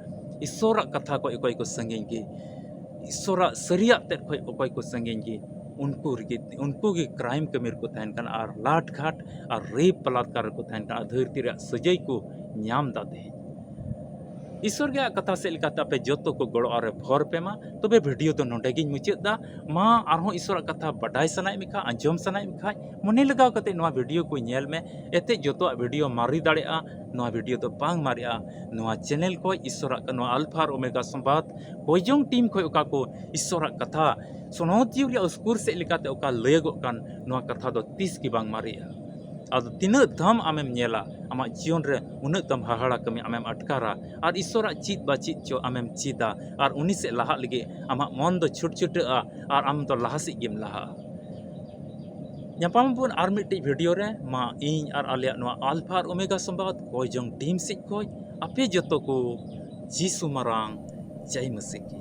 ᱤᱥᱥᱚᱨᱟᱜ ᱠᱟᱛᱷᱟ ᱠᱷᱚᱡ ᱚᱠᱚᱭ ᱠᱚ ᱥᱟᱺᱜᱤᱧ ᱜᱮ, ᱤᱥᱥᱚᱨᱟᱜ ᱥᱟᱹᱨᱤᱭᱟᱜ ᱛᱮᱫ ᱠᱷᱚᱡ ᱚᱠᱚᱭ ᱠᱚ ᱥᱟᱺᱜᱤᱧ ᱜᱮ, ᱩᱱᱠᱩ ᱨᱮᱜᱮ, ᱩᱱᱠᱩ ᱜᱮ ᱠᱨᱟᱭᱤᱢ ᱠᱟᱹᱢᱤ ᱨᱮᱠᱚ ᱛᱟᱦᱮᱱ ᱠᱟᱱᱟ ᱟᱨ ᱞᱟᱴ ᱜᱷᱟᱴ ᱟᱨ ᱨᱮᱯ ᱵᱟᱞᱟᱛᱠᱟᱨ ᱨᱮᱠᱚ ᱛᱟᱦᱮᱱ ᱠᱟᱱᱟ ᱟᱨ ᱫᱷᱟᱹᱨᱛᱤ ᱨᱮᱭᱟᱜ ᱥᱟᱹᱡᱟᱹᱭ ᱠᱚ ᱧᱟᱢ ᱫᱟ ᱛᱮᱦᱮᱧ᱾ ᱤᱥᱚᱨ ᱜᱮ ᱠᱟᱛᱷᱟ ᱥᱮᱫ ᱞᱮᱠᱟᱛᱮ ᱟᱯᱮ ᱡᱚᱛᱚ ᱠᱚ ᱜᱚᱲᱚ ᱟᱨ ᱵᱷᱚᱨ ᱯᱮ ᱢᱟ᱾ ᱛᱚᱵᱮ ᱵᱷᱤᱰᱤᱭᱳ ᱫᱚ ᱱᱚᱰᱮ ᱜᱤᱧ ᱢᱩᱪᱟᱹᱫ ᱫᱟ᱾ ᱢᱟ ᱟᱨᱦᱚᱸ ᱤᱥᱚᱨᱟᱜ ᱠᱟᱛᱷᱟ ᱵᱟᱰᱟᱭ ᱥᱟᱱᱟᱭᱮᱫ ᱢᱮ ᱠᱷᱟᱡ, ᱟᱸᱡᱚᱢ ᱥᱟᱱᱟᱭᱮᱫ ᱢᱮ ᱠᱷᱟᱡ, ᱢᱚᱱᱮ ᱞᱟᱜᱟᱣ ᱠᱟᱛᱮ ᱱᱚᱣᱟ ᱵᱷᱤᱰᱤᱭᱳ ᱠᱚ ᱧᱮᱞ ᱢᱮ᱾ ᱮᱛᱮ ᱡᱚᱛᱚᱣᱟᱜ ᱵᱷᱤᱰᱤᱭᱳ ᱢᱟᱨᱮ ᱫᱟᱲᱮᱭᱟᱜᱼᱟ, ᱱᱚᱣᱟ ᱵᱷᱤᱰᱤᱭᱳ ᱫᱚ ᱵᱟᱝ ᱢᱟᱨᱮᱜᱼᱟ᱾ ᱱᱚᱣᱟ ᱪᱮᱱᱮᱞ ᱠᱷᱚᱡ ᱤᱥᱚᱨᱟᱜ, ᱱᱚᱣᱟ ᱟᱞᱯᱷᱟ ᱟᱨ ᱳᱢᱮᱜᱟ ᱥᱚᱢᱵᱟᱫ ᱠᱚᱭᱡᱚᱝ ᱴᱤᱢ ᱠᱷᱚᱡ ᱚᱠᱟ ᱠᱚ ᱤᱥᱚᱨᱟᱜ ᱠᱟᱛᱷᱟ ᱥᱚᱱᱚᱛ ᱡᱤᱣᱤ ᱨᱮᱭᱟᱜ ᱩᱥᱠᱩᱨ ᱥᱮᱫ ᱞᱮᱠᱟᱛᱮ ᱚᱠᱟ ᱞᱟᱹᱭᱟᱹᱜᱚᱜ ᱠᱟᱱ, ᱱᱚᱣᱟ ᱠᱟᱛᱷᱟ ᱫᱚ ᱛᱤᱥ ᱜᱮ ᱵᱟᱝ ᱢᱟᱨᱮᱜᱼᱟ᱾ ᱟᱫᱚ ᱛᱤᱱᱟᱹᱜ ᱫᱷᱟᱢ ᱟᱢᱮᱢ ᱧᱮᱞᱟ, ᱟᱢᱟᱜ ᱡᱤᱭᱚᱱ ᱨᱮ ᱩᱱᱟᱹᱜ ᱫᱷᱟᱢ ᱦᱟᱦᱟᱲᱟ ᱠᱟᱹᱢᱤ ᱟᱢᱮᱢ ᱟᱴᱠᱟᱨᱟ ᱟᱨ ᱤᱥᱚᱨᱟᱜ ᱪᱮᱫ ᱵᱟ ᱪᱮᱫ ᱪᱚ ᱟᱢᱮᱢ ᱪᱮᱫᱟ ᱟᱨ ᱩᱱᱤ ᱥᱮᱫ ᱞᱟᱦᱟᱜ ᱞᱟᱹᱜᱤᱫ ᱟᱢᱟᱜ ᱢᱚᱱ ᱫᱚ ᱪᱷᱩᱴᱪᱷᱩᱴᱟᱹᱜᱼᱟ ᱟᱨ ᱟᱢ ᱫᱚ ᱞᱟᱦᱟ ᱥᱮᱫ ᱜᱮᱢ ᱞᱟᱦᱟᱜᱼᱟ᱾ ᱧᱟᱯᱟᱢ ᱟᱵᱚᱱ ᱟᱨ ᱢᱤᱫᱴᱤᱡ ᱵᱷᱤᱰᱤᱭᱳ ᱨᱮ᱾ ᱢᱟ ᱤᱧ ᱟᱨ ᱟᱞᱮᱭᱟᱜ ᱱᱚᱣᱟ ᱟᱞᱯᱷᱟ ᱟᱨ ᱳᱢᱮᱜᱟ ᱥᱚᱢᱵᱟᱫ ᱠᱚᱭᱡᱚᱝ ᱴᱤᱢ ᱥᱮᱫ ᱠᱷᱚᱡ ᱟᱯᱮ ᱡᱚᱛᱚ ᱠᱚ ᱡᱤᱥᱩ ᱢᱟᱨᱟᱝ ᱡᱟᱭ ᱢᱟᱹᱥᱤ ᱠᱤ᱾